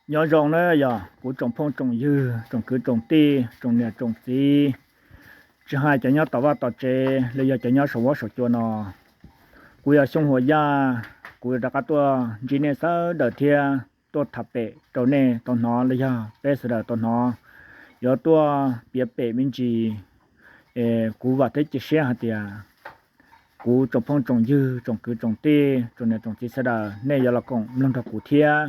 Nyob zoo na yog kuv tsoom phooj tsoom ywg, tsoom kwv tsoom tij, tsoom niam tsoom txiv, tsis hais cov nyob tom vaj tom tsev los yog cov nyob saum huab saum cua no. Kuv yog Xyooj Huas Yaj, kuv rov qab tuaj ntsib nej sawv daws thiab tuaj tham pem rau nej tau hnov los yog peb sawv daws tau hnov, yuav tuaj piav pem me ntsis. Kuv vam thiab cia siab hais tias kuv tsoom phooj tsoom ywg, tsoom kwv tsoom tij, tsoom niam tsoom txiv sawv daws nej yuav los koom mloog nrog kuv thiab.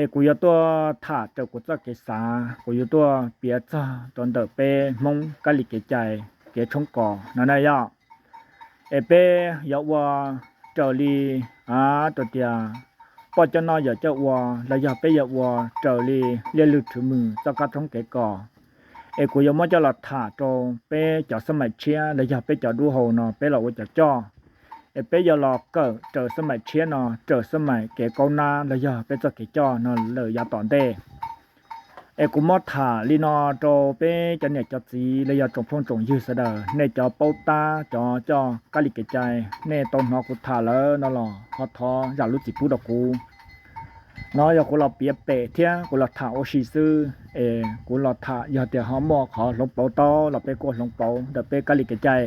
Es kuv yuav tuaj tham raws kuv txoj kev xav, kuv yuav tuaj piav txog rau ntawm peb Hmoob kab li kev cai, kev tshoob kos no na yog. Es peb yuav ua raws li rau tias poj coj noj yawm coj ua los yog peb yuav ua raws li liaj lwg rhwv mws txoj kab tshoob kev kos. Es kuv yuav muab coj los tham rau peb cov xab maim tshiab los yog peb cov dub hau no peb los ua cov coj. Es peb yuav los kawm raws xab maim tshiab no, raws xab maim kev kaub nab los yog peb txoj kev coj no lawm yav tom ntej. Es kuv muab tham li no rau peb cov niam cov txiv los yog tsoom phooj tsoom ywg sawv daws, nej cov paub tab cov coj kab li kev cai, nej tau hnov kuv tham lawm no los ho thov zam lub txim pub rau kuv. No yog kuv los piav pem thiab kuv los tham ua si xwb, es kuv los tham yog tias ho muaj qhov hloov pauv tau los peb kuj hloov pauv ntawm peb kab li kev cai,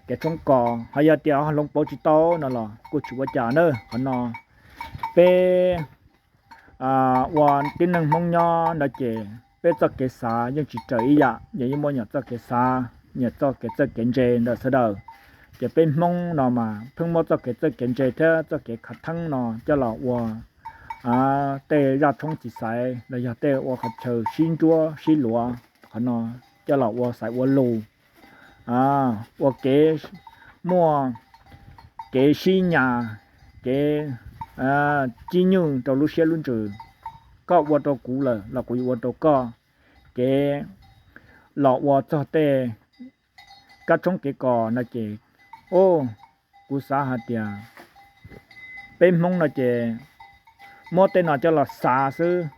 kev tshoob kos, ho yog tias ho hloov pauv tsis tau no los kuj tsis ua cas na. Qhov no peb ua tib neeg Hmoob nyob no ces peb txoj kev xav yeej tsis raws ib yam, yeej muaj nyias txoj kev xav, nyias txoj kev txawj kev ntse ntawm sawv daws. Ces peb Hmoob no mas pheej muab txoj kev txawj kev ntse thiab txoj kev khav theeb no coj los ua tej zaj tshoob txiv xaiv los yog tej ua qhov chaw sib ntsuab sib luav, qhov no coj los ua xaiv ua lus, ua kev muaj kev sib nyas, kev cib nyuj rau lub siab lub ntsws. Koj ua rau kuv lawm los kuv yuav ua rau koj. Kev los ua txog tej kab tshoob kev kos no ces, kuv xav hais tias peb Hmoob no ces muab tej no coj los xav xwb.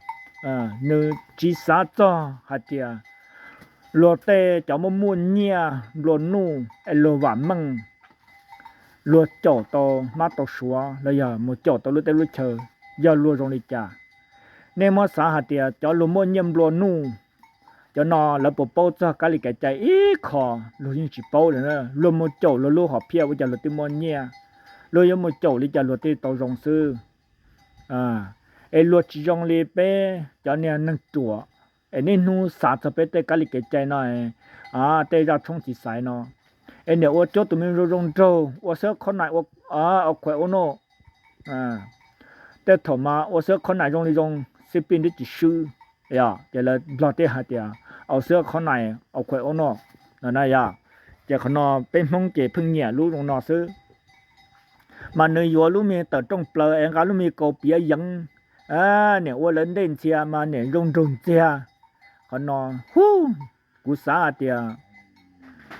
Nws tsis xav txog hais tias luag tej cov muaj muaj nyiaj nplua nuj es luag vam meej, luag caum tau hmab tau suav los yog mus caum tau lub teb lub chaw, yog luag zoo li cas. Nej muab xav hais tias cov luag muaj nyiaj nplua nuj, cov no lawv puas paub txog kab li kev cai ib qho? Luag yeej tsis paub li na. Luag mus caum luag lub hom phiaj ua cas luag thiaj muaj nyiaj? Luag yuav mus caum li cas luag thiaj tau zoo xwb? Es luag tsis zoo li peb cov niag neeg ruam, es niaj hnub xav txog peb tej kab li kev cai no, tej zaj tshoob txiv xaiv no. Es niam ua cuab tus me zoo zoo nraug, ua xwb khob nais, ua khuav ua no, tej thaum mas ua xwb khob nais zoo li zoo xib pij nrib tsis swb, ces lawv Nplog thiaj hais tias ua xwb khob nais ua khuav ua no no na yog. Ces qhov no peb Hmoob ces pheej nyiam lub zoo no xwb. Mas nws yuav lub me tawm rooj plaws es nqa lub me kaus piav yeev, niam ua lawv ntej ntxhia mas niam zoo nraug ntxiag. Qhov no, hu, kuv xav hais tias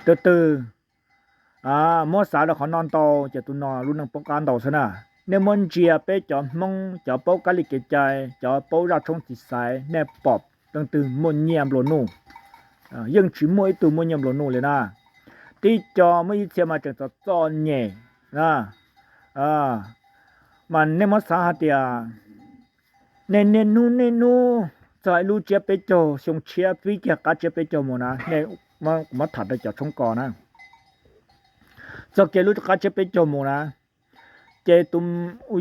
tus twg muab xav rau qhov no ntau ces tus no lub neej poob qab ntau xwb na. Nej muab ntsia peb cov Hmoob cov paub kab li kev cai, cov paub zaj tshoob txiv xaiv, nej pom leej twg muaj nyiaj nplua nuj? Yeej tsis muaj ib tug muaj nyiaj nplua nuj li na. Tib co muaj ib txhia mas tseem txom txom nyem. Mas nej muab xav hais tias nej niaj hnub niaj hnub txog ib lub tsiab peb caug xyoo tshiab pib kiag qab tsiab peb caug mus na, nej muab tham rau cov tshoob kos na, txog kiag lub qab tsiab peb caug mus na, ces tus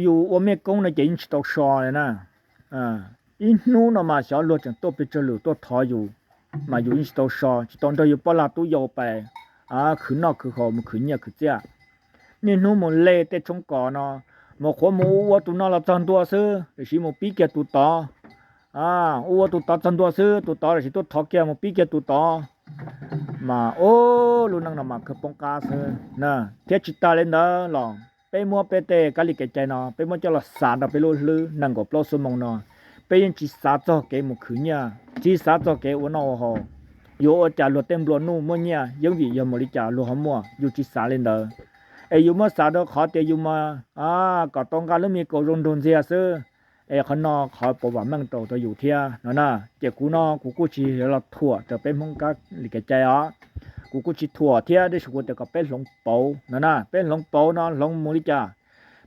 yus ua mej koob no ces yeej tsis tau so li na. Ib hnub no mas xyov luag tseem tuaj pes tsawg lwm tuaj thov yus, mas yus yeej tsis tau so, tsis tau nrog yus poj lag tub yau pais khwv noj khwv haus mus khwv nyiaj khwv txiaj. Niaj hnub mus le tej tshoob kos no, mus qhuav mus ua ua tus no los txog ntua xwb, tiam sis mus pib kiag tus tod, ua ua tus tod txog ntua xwb, tus tod tiam sis tuaj thov kiag mus pib kiag tus tod. Mas ub, lub neej no mas kawg poob qab xwb na. Thiab tsis tas li ntawd los peb muab peb tej kab li kev cai no peb muab coj los xav rau peb lub hlwb nees nkaum plaub xuab moos no, peb yeej tsis xav txog kev mus khwv nyiaj, tsis xav txog kev ua noj ua haus. Yuav ua cas luag tej nplua nuj muaj nyiaj, yeeb vim yog mus li cas luag ho muaj, yus tsis xav li ntawd. Es yus muab xav rau qhov tias yus mas kom tau nqa lub me kaus zoo nraug ntxiag xwb. Es qhov no qhov puas vam meej rau rau yus thiab no na. Ces kuv no kuv kuj tsis los thuam rau peb Hmoob kab li kev cai os, kuv kuj tsis thuam thiab, tab sis kuv tias kom peb hloov pauv no na, peb hloov pauv no hloov mus li cas,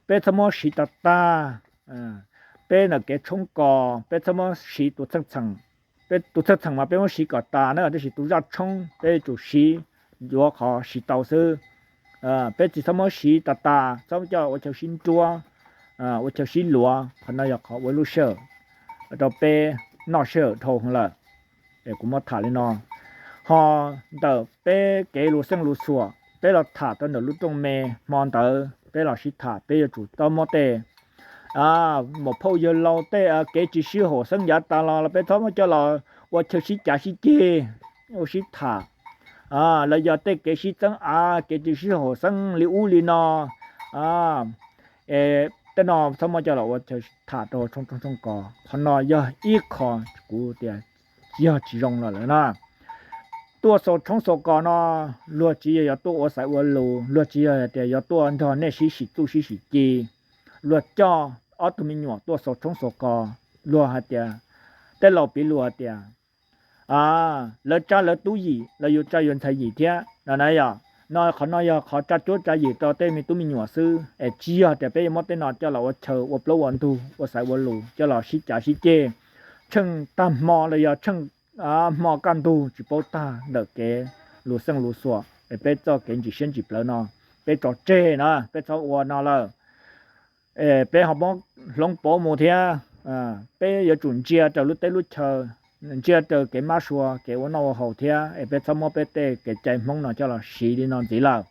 peb txhob muab siv tag tag. peb ntawm kev tshoob kos peb txhob muab siv tus txheej txheem. Peb tus txheej txheem mas peb muab siv kom tas na, tab sis tus zaj tshoob peb yuav tsum siv yuav qhov siv tau xwb. Peb tsis txhob muab siv tas tas, txhob coj ua chaw sib nruab, ua chaw sib luav, qhov no yog qhov ua lub sij hawm rau peb noj sij hawm dhau lawm. Es kuv muab tham li no, ho ntawm peb kev lus xeej lus xuam peb los tham tau ntawm lub rooj me, hmo ntawd peb los sib tham, peb yuav tsum tau muab tej maum phauj yawg laus tej kev tsis sib haum xeeb yav tas los los peb txhob muab coj los ua chaw sib cav sib ceg, ua sib tham, los yog tej kev sib txeeb av, kev tsis sib haum xeeb li ub li no, es tej no txhob muab coj los ua chaw tham rau tshoob tshoob kos. Qhov no yog ib qho kuv tias yog tsis zoo los lawm na. Tuaj xaus tshoob xaus kos no, luag tsis yog yuav tuaj ua xaiv ua lus, luag tsis yog hais tias yuav tuaj nrog nej sib sim txuj sib sim ci. Luag coj ob tug me nyuam tuaj xaus tshoob xaus kos, luag hais tias, tej laus piv lus hais tias, lawv tsa lawv tub yim, lawv yuav tsa yuav ntxhais yim thiab no na yom. No qhov no yog qhov tsa cuab tsa yim rau tej me tub me nyuam xwb, es tsis yog tias peb yuav muab tej no coj los ua chaw ua plaub ua ntug ua xaiv ua lus coj los sib cav sib ceg. Tsheej tag hmo los yog tsheej hmo kaj ntug tsis paub tag ntawm kev lus xeej lus xuam, es peb txoj kev ntsim siab ntsim plawv no peb tso tseg na, peb txhob ua no lawm. Peb ho muab hloov pauv mus thiab. Peb yuav tsum ntsia raws lub teb lub chaw, ntsia raws kev mab sua kev ua noj ua haus thiab, es peb txhob muab peb tej kev cai Hmoob no coj los siv li no ntxiv lawm.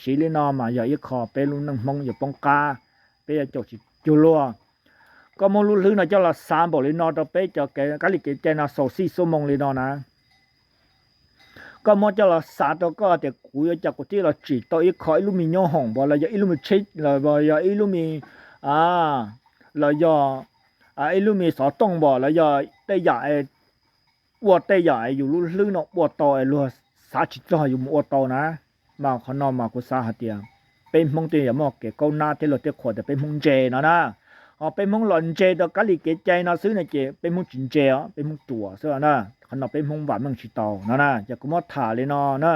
Siv li no mas yog ib qho peb lub neej Hmoob yuav poob qab, peb yuav caum tsis cuag luag. Koj muab lub hlwb no coj los xav npaum li no rau peb cov kab li kev cai no xaus xij xuab moo li no na. Koj muab coj los xav rau koj tias kuv yuav cas kuv thiaj los tsim tau ib qho ib lub me nyoob hoom npos los yog ib lub me tsheb los yog ib lub me, los yog ib lub me xov tooj npos los yog tej yam, ua tej yam es yus lub hlwb no ua tau es luag xav tsis txog yus mus ua tau na. Mas qhov no mas kuv xav hais tias peb Hmoob tej yog muaj kev kaub nab thiab luag tej qhuas tias peb Hmoob ntse no na. Ho peb Hmoob los ntse rau kab li kev cai no xwb no ces peb Hmoob tsis ntse os, peb Hmoob ruam xwb na. Qhov no peb Hmoob vam meej tsis tau no na, ces kuv muab tham li no na.